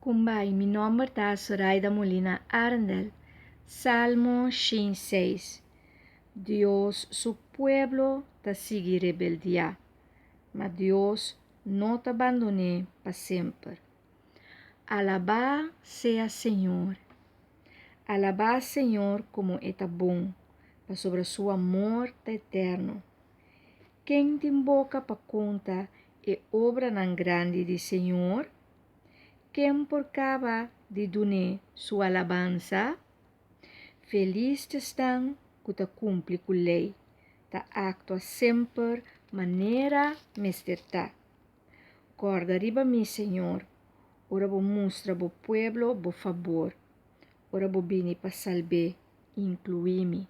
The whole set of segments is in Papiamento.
Kumbai, mi nomber ta Soraida Molina Arendel. Salmo 106. Dios su pueblo ta sigui rebeldiá, ma Dios no ta bandon'é pa semper. Alabá sea Señor. Alabá Señor komo e ta bon, pasobra su amor ta eterno. Ken tin boka pa konta e obranan grandi di Señor? Ken por kaba di dun'é su alabansa? Felis t'esnan ku ta kumpli ku lei, ta aktua semper manera mester ta. Kòrda riba mi, Señor, ora bo mustra bo pueblo bo fabor, ora bo bini pa salb'é, inkluí mi.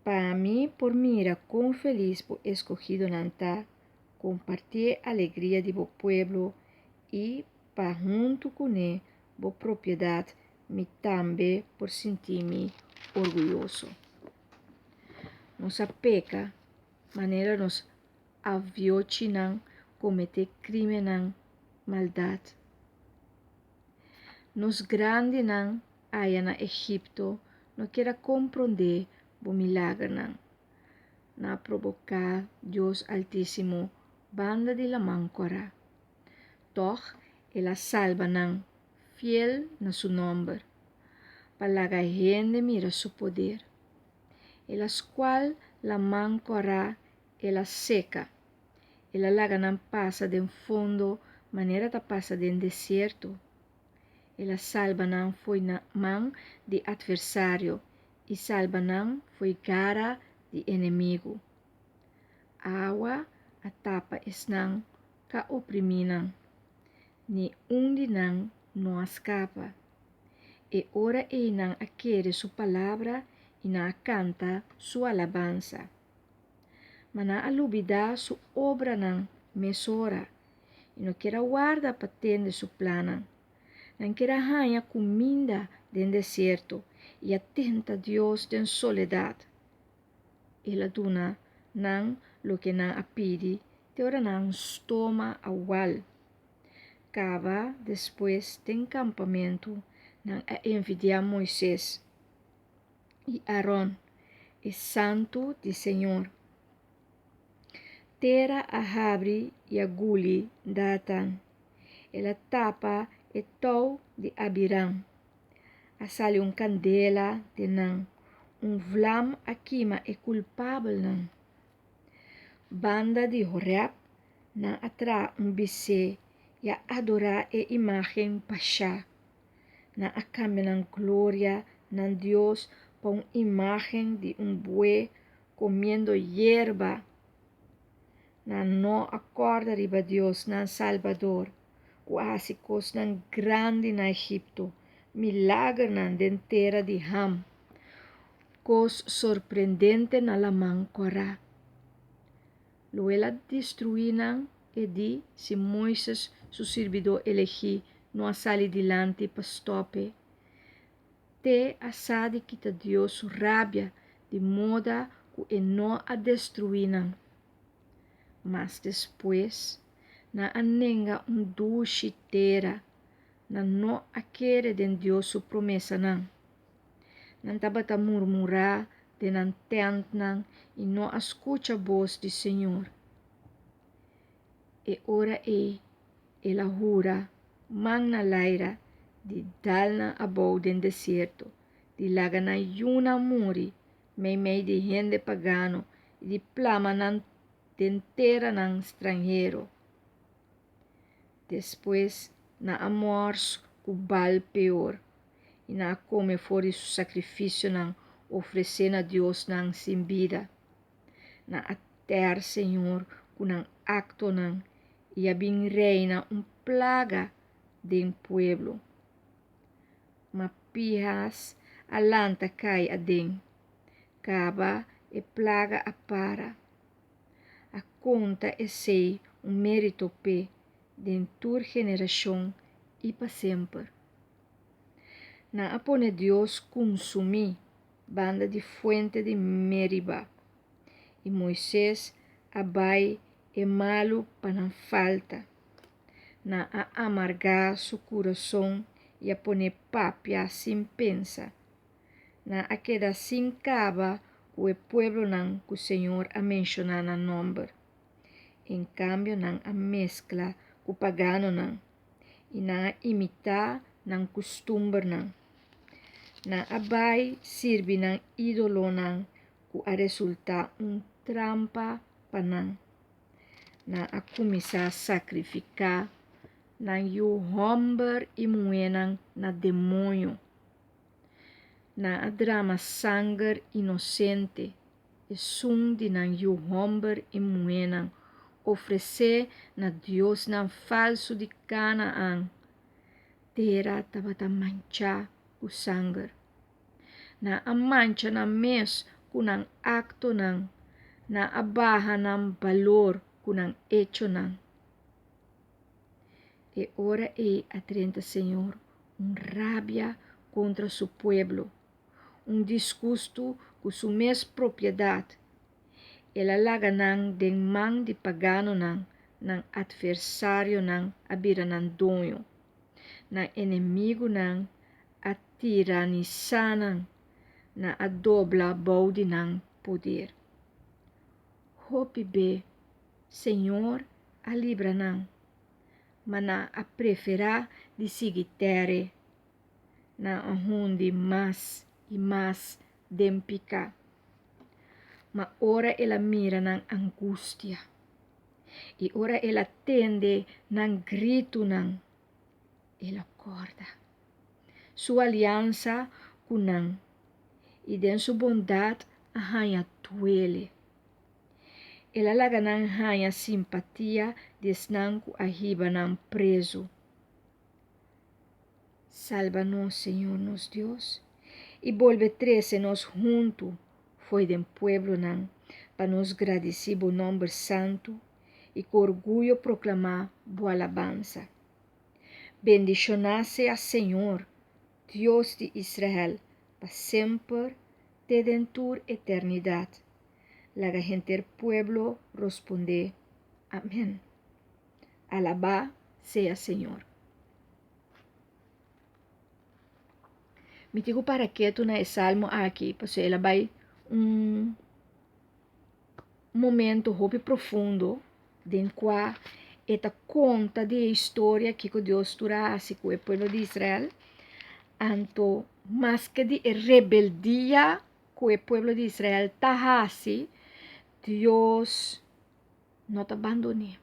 Pa mi por mira kon felis bo eskohidonan ta, kompartí e alegria di bo pueblo i pa huntu kuné bo propiedat mi tambe por sinti mi orguyoso. Nos a peka manera nos aviochinan kometé krímennan maldat. Nos grandinan aya na Egipto no kier a komprondé bo milagernan. Nan a proboká Dios Altísimo banda di Laman Kòrá. Tòg el a salba nan, fiel na su nòmber, pa laga hende mira su poder. El a skual Laman Kòrá, el a seka. El a laga nan pasa den fondo manera ta pasa den desierto. El a salba nan fo'i man di atversario i salba nan fo'i gara di enemigu. Awa a tapa esnan k'a oprimí nan. Ni un di nan no a skapa. E ora ei nan a kere su palabra i nan a kanta su alabansa. Ma nan a lubidá su obranan mesora i no kier a warda pa tende su plannan. Nan kier a haña kuminda den desierto i a tenta Dios den soledat. El a duna nan loke nan a pidi te ora nan stoma a wal. Kaba despues den kampamentu nan a envidiá Moises i Aron, e santu di señor. Tera a habri i a guli Datan. El a tapa e tou di Abiram. A sali un kandela den nan, un vlam a kima e kulpabelnan. Banda di Horèb nan a traha un bisé i a adorá e imágen bashá. Nan a kambia nan gloria, nan Dios, pa un imágen di un bué komiendo yerba. Nan no a kòrda riba Dios, nan Salbador, ku a hasi kosnan grandi na Egipto, milagernan den tera di Ham, kos sorprendente na Laman Kòrá. Lo el a destruí nan, e di, si Moises, su sirbidó elegí, no a sali dilanti pa stòp e. Te a sa di kita Dios su rabia di moda ku e no a destruí nan. Mas despues, nan a nenga un dushi tera, nan no a kere den Dios su promesanan. Nan tabata murmurá den nan tèntnan i no a skucha bos di señor. E ora ei el a hura man na laira di dal nan abou den desierto, di laga nan yunan muri meimei di hende pagano i di plama nan den teranan stranhero. Despues nan a mòrs ku Baal Peor. i nan a kome for di su sakrifisionan ofresé na diosnan sin bida. Nan a tèr Señor ku nan aktonan i a bin reina un plaga den pueblo. Ma Pihas a lanta kai aden, kaba e plaga a para. A konta esei un mérito p'e den tur generashon i pa semper. Nan a pone Dios kunsumí banda di fuente di Meriba, i Moises a bai e malu pa nan falta. Nan a amargá su kurason i a pon'é papia sin pensa. Nan a keda sin kaba ku e pueblonan ku señor a menshoná nan nòmber. En kambio nan a meskla ku paganonan i nan a imitá nan kustumbernan. Nan a bai sirbi nan ídolonan ku a resultá un trampa pa nan. Nan a kuminsá sakrifiká nan yu hòmber i muhénan na demoño. Nan a drama sanger inosente, esun di nan yu hòmber i muhénan, ofresé na diosnan falsu di Kanaan. Tera tabata manchá ku sanger. Nan a mancha nan mes ku nan aktonan, nan a baha nan balor ku nan echonan. E ora ei a drenta Señor un rabia kontra su pueblo, un disgustu ku su mes propiedat. El a laga nan den man di paganonan, nan atversarionan a bira nan doño. Nan enemigunan a tiranisá nan, nan a dobla bou di nan poder. Hopi be Señor a libra nan, ma nan a preferá di sigui tèr'E. Nan a hundi mas i mas den piká. Ma ora el a mira nan angustia i ora el a tende nan gritunan, el a kòrda su aliansa ku nan i den su bondat a haña duele. El a laga nan haña simpatia di esnan ku a hiba nan prezu. Salba nos, Señor nos Dios, i bolbe trese nos huntu fo'i den pueblonan pa nos gradisí bo nòmber santu i ku orguyo proklamá bo alabansa. Bendishoná sea Señor, Dios di Israel, pa semper te den tur eternidat. Laga henter pueblo rospondé, Amèn. Alabá sea Señor. Mi tin ku para ketu na e salmo aki pasobra el a bai un momento hopi profundo den kua e ta konta di e historia kiko Dios tur a hasi ku e pueblo di Israel. Anto maske di e rebeldia ku e pueblo di Israel ta hasi, Dios no ta bandon'é.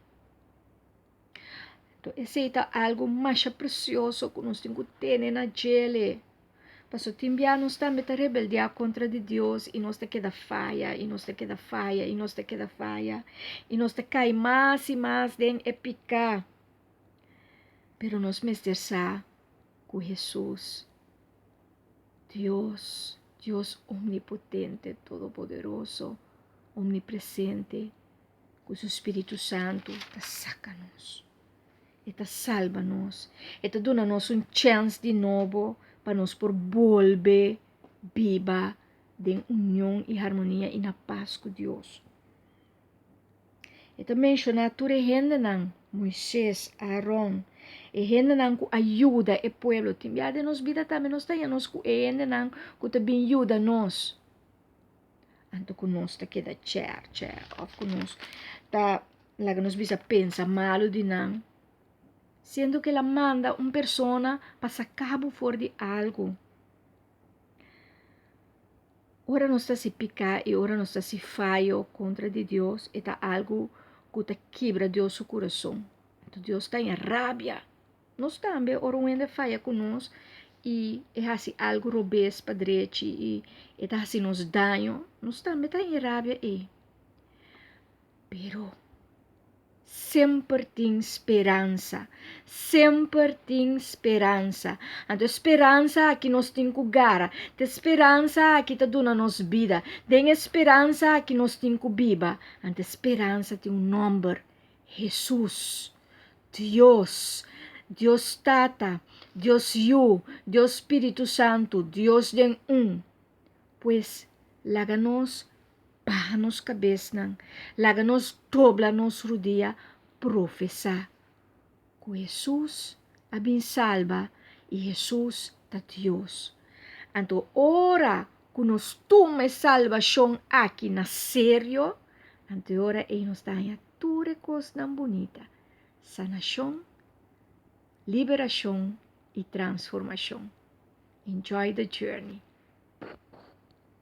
Anto esei ta algu masha presioso ku nos tin ku tene na djele. Pasobra tin bia nos tambe ta rebeldiá kontra di Dios i nos ta keda faya i nos ta keda faya i nos ta keda faya i nos ta kai mas i mas den e piká. Pero nos mester sa ku Hesus, Dios, Dios omnipotente, todopoderoso, omnipresente, Ku su spiritu santu ta saka nos. E ta salba nos. E ta duna nos un chèns di nobo pa nos por bolbe biba den union i harmonia i na pas ku Dios. E ta menshoná tur e hendenan, Moises, Aaron, e hendenan ku a yuda e pueblo. Tin bia den nos bida tambe nos ta haña nos ku e hendenan ku ta bin yuda nos. Anto ku nos ta keda chèr chèr òf ku nos ta laga nos bisa pensa malu di nan, siendo ku el a manda un persona pa saka bo for di algu. Ora nos ta hasi piká i ora nos ta hasi fayo kontra di Dios e ta algu ku ta kibra Dios su kurason. Anto Dios ta en rabia. Nos tambe ora un hende faya ku nos i e hasi algu robes pa drechi i e ta hasi nos daño, nos tambe ta haña rabia ei. Pero semper tin speransa, semper tin speransa. Anto e speransa aki nos tin ku gara, ta e speransa aki ta duna nos bida, den e speransa aki nos tin ku biba. Anto e speransa tin un nòmber, Hesus, Dios, Dios Tata, Dios Yu, Dios Spiritu Santu, Dios den un. Pues, laga nos baha nos kabesnan, laga nos dobla nos rudia, profesá ku. Ku Hesus a bin salba i Hesus ta Dios. Anto ora ku nos tuma e salbashon aki na serio, anto e ora ei nos ta haña tur e kosnan bunita, sanashon, liberashon i transformashon. Enjoy the journey!